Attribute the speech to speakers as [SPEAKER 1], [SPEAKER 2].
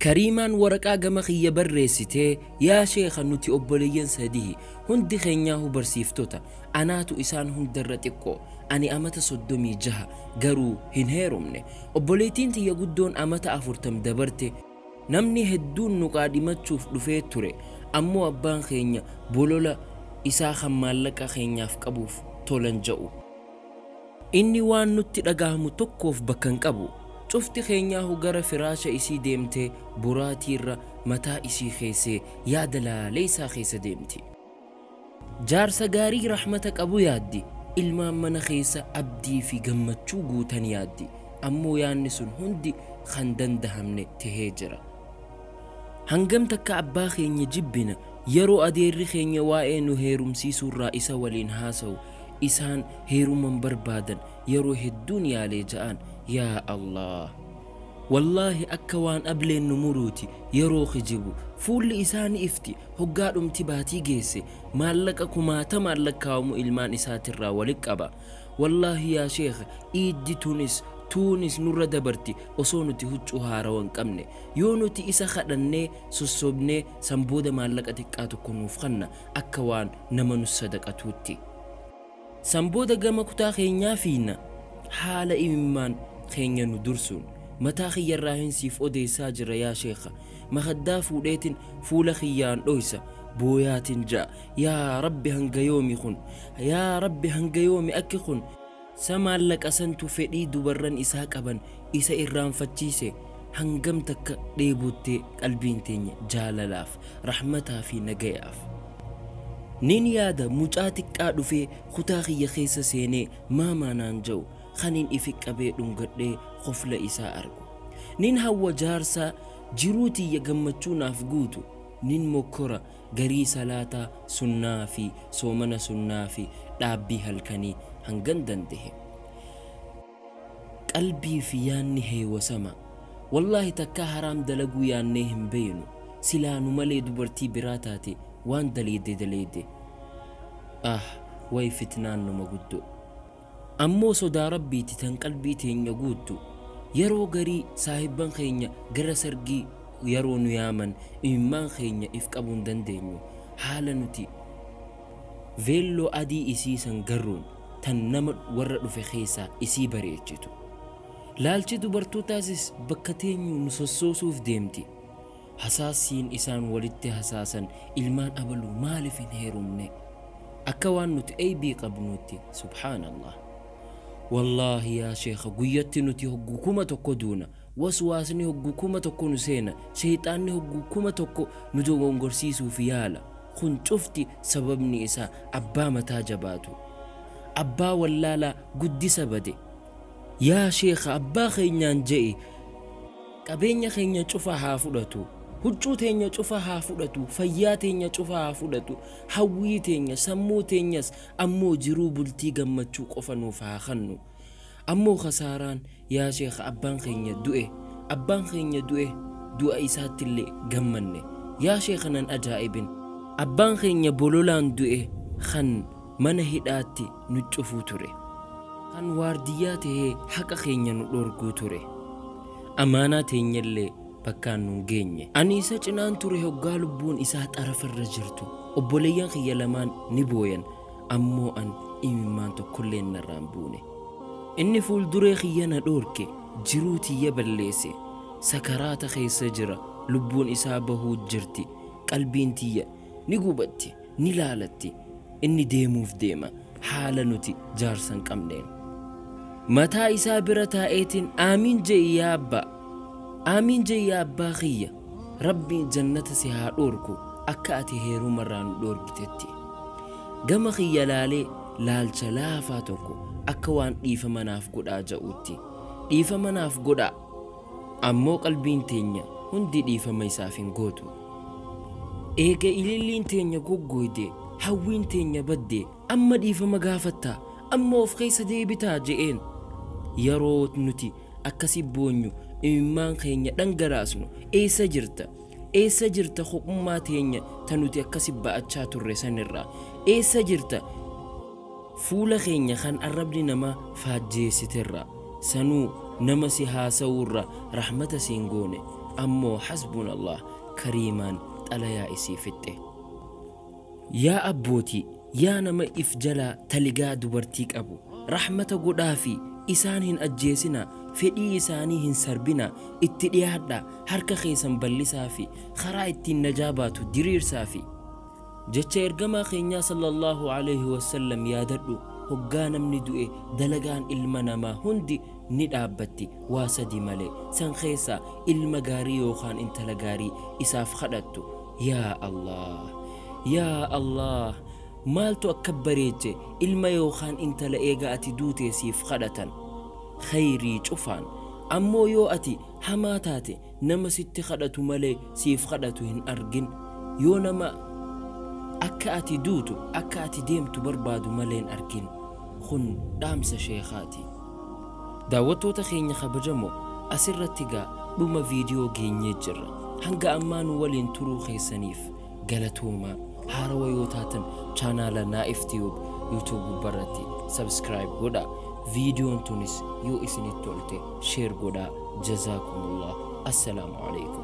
[SPEAKER 1] Kariimaan waraqaa gama kiyya barreessitee, yaa sheekha nuti obboleeyyan sadihi, hundi keenyaahu barsiiftota, anaatu isaan hundarra xiqqoo, ani amata 36 garuu hin heerumne. Obboleettiin tiyya guddoon amata 40 dabarte. Namni hedduun nu qaadhimachuuf dhufee ture, ammoo abbaan keenya bolola isaa kan maallaqa keenyaaf qabuuf tolan ja'u. Inni waan nutti dhagahamu tokkoof bakka hin qabu. Cufti keenyaahu gara firaasha isii deemtee boraatiirra mataa isii keessee yaada laaleeysaa keessa deemti. Jaarsa gaarii rahmata qabu yaaddi, ilmaan mana keessa abdii fi gammachuu guutan yaaddi. Ammoo yaanni sun hundi kan dandahamne tahee jira. Hangam takka abbaa keenya jibbina, yeroo adeerri keenya waa'ee nu heerumsiisuurraa isa waliin haasawu, isaan heeruma hin barbaadan, yeroo hedduun yaalee ja'aan, yaa Allaah! Wallaahi akka waan ableen nu muruuti yeroo kijibu, fuulli isaa ni ifti, hoggaa dhumti baatii geesse, maallaqa kumaatamaan lakkaawamu ilmaan isaatirraa wali qaba. Wallaahi yaa sheekh iiddi tunis tuunis nurra dabarti osoo nuti huccuu haarawa hin qabne. Yoo nuti isa kadhannee sossobnee san booda maallaqa xiqqaa tokko nuuf kanna akka waan nama nu sadaqatuutti. San booda gama kutaa keenyaa fiiyna haala imimmaan keenya nu dursuun. Mataa kiyyarraahin siif odeessaa jira yaa sheekha. Makhaddaa fuudheetin fuula kiyyaan dhoysa. Booyaatin ja'a. Yaa Rabbi hanga yoomi kun? Yaa Rabbi hanga yoomi akki kun? Sa maallaqa santu fedhii dubarran isaa qaban isa irraanfachiise? Hangam takka dheebotte qalbiin teenya jaalalaaf, rahmataa fi nagayaaf? Nin yaada mucaa xiqqaa dhufee kutaa kiyya keessa seenee maamaa naan ja'u, kanin ifi qabee dhungadhee kofla isaa argu. Nin hawwa jaarsa jiruu tiyya gammachuu naaf guutu. Nin mokkora garii salaataa sunnaa fi soomana sunnaa fi dhaabbii halkanii hangan dandahe. Qalbii fi yaanni heewasama. Wallaahi takkaa haraam dalaguu yaannee hin beeynu. Silaa nu malee dubartii biraa taate waan daleeyde daleeyde. Ah way fitnaan numa guddoo. Ammoo sodaa Rabbiiti tan qalbii teenya guuttu. Yaroo garii saahibban keenya gara sargii yaroo nu yaaman imimmaan keenya if qabuu hin dandeenyu. Haala nuti Veelloo adii isii san garruun tan nama warra dhufe keessaa isii bareechitu. Laalchi dubartootaasis bakka teenyuu nu sossoosuuf deemti. Hasaassiin isaan walitti hasaasan ilmaan abaluu maalif hin heerumne? Akka waan nuti eybii qabnuutti subhaanallah. Wallaahi yaa sheekha guyyatti nuti hoggu 1000 duuna. Waswaasni hoggu 1000 nu seena. Sheyxaanni hoggu 1000 nu dogongorsiisuuf yaala. Kun cufti sababni isaa abbaa mataa jabaatu. Abbaa wallaalaa guddisa bade. Yaa sheekha abbaa keenyaan je'i qabeenya keenya cufa haa fudhatu. Huccuu teenya cufa haa fudhatu, fayyaa teenya cufa haa fudhatu, hawwii teenya, sammuu teenyas ammoo jiruu bultii gammachuu qofa nuuf haa khannu. Ammoo khasaaraan yaa sheekha abbaan keenya du'e, abbaan keenya du'e du'a isaattillee gammanne. Yaa sheekha nan ajaa'ibin. Abbaan keenya bololaan du'e khan mana hidhaatti nu cufuu ture. Kan waardiyyaa tahee haqa keenya nu dhoorguu ture. Amaanaa teenyallee bakkaan nun geenye. Ani isa cinaan ture hoggaa lubbuun isaa xarafarra jirtu. Obboleeyyan kiyya lamaan ni booyan. Ammoo an imimmaan tokkolleen narraa hin buune. Inni fuulduree kiyya na dhoorke, jiruu tiyya balleesse. Sakaraata keessa jira, lubbuun isaa bahuu jirti. Qalbiin tiyya ni gubatti, ni laalatti. Inni deemuuf deema, haala nuti jaarsa hin qabneen. Mataa isaa bira taa'eetiin aamiin je'i yaa abbaa. Aamiin je'i yaa abbaa kiyya. Rabbiin jannata si haa dhoorku akka ati heerumarraa nu dhoorgitetti. Gama kiyya laalee laalcha laafaa tokko akka waan dhiifama naaf godhaa ja'uutti. Dhiifama naaf godhaa! Ammoo qalbiin teenya hundi dhiifama isaaf hin gootu. Eega ililliin teenya goggooyde, hawwiin teenya badde, amma dhiifama gaafattaa? Amma of keessa deebitaa? Je'een. Yaroo nuti akkasi boonyu, imimmaan keenya dhangalaasnu eessa jirta? Eessa jirta kophummaa teenya ta nuti akkasi ba'achaa turre sanirraa? Eessa jirta fuula keenya kan arrabni namaa faajjeessiterraa? Sanuu nama si haasawuurraa rahmata si hin goone. Ammoo hasbunallah, Kariimaan xalayaa isii fixxe. Yaa abbootii, yaa nama if jalaa taligaa dubartii qabu, rahmata godhaafi, isaan hin ajjeesinaa, fedhii isaanii hin sarbinaa, itti dhiyaadhaa, harka keessan bal'isaafi, karaa ittiin najaa baatu diriirsaafi. Jecha ergamaa keenyaa sallallahu alaihi wasallam yaadadhu: hoggaa namni du'e dalagaan ilma namaa hundi ni dhaabbatti waa sadi malee, san keessaa ilma gaarii yookaan intala gaarii isaaf kadhattu. Yaa Allah, yaa Allah, maaltu akka bareeche ilma yookaan intala eega ati duutee siif kadhatan khayrii cufaan. Ammoo yoo ati hamaa taate nama sitti kadhatu malee siif kadhatu hin argin, yoo nama akka ati duutu, akka ati deemtu barbaadu malee hin argin. Kun dhaamsa sheekaati. Daawwattoota keenya kabajamoo, asirratti gaa dhuma viidiyoo geenyee jirra. Hanga ammaa nu waliin turuu keessaniif galatoomaa. Haarawa yoo taatan chaanaala Naa'if Tube YouTube gubbarratti subscribe godhaa. Viidiyoon tunis yoo isinitti tolte share godhaa. Jazaakumullah. Assalaamu alaikum.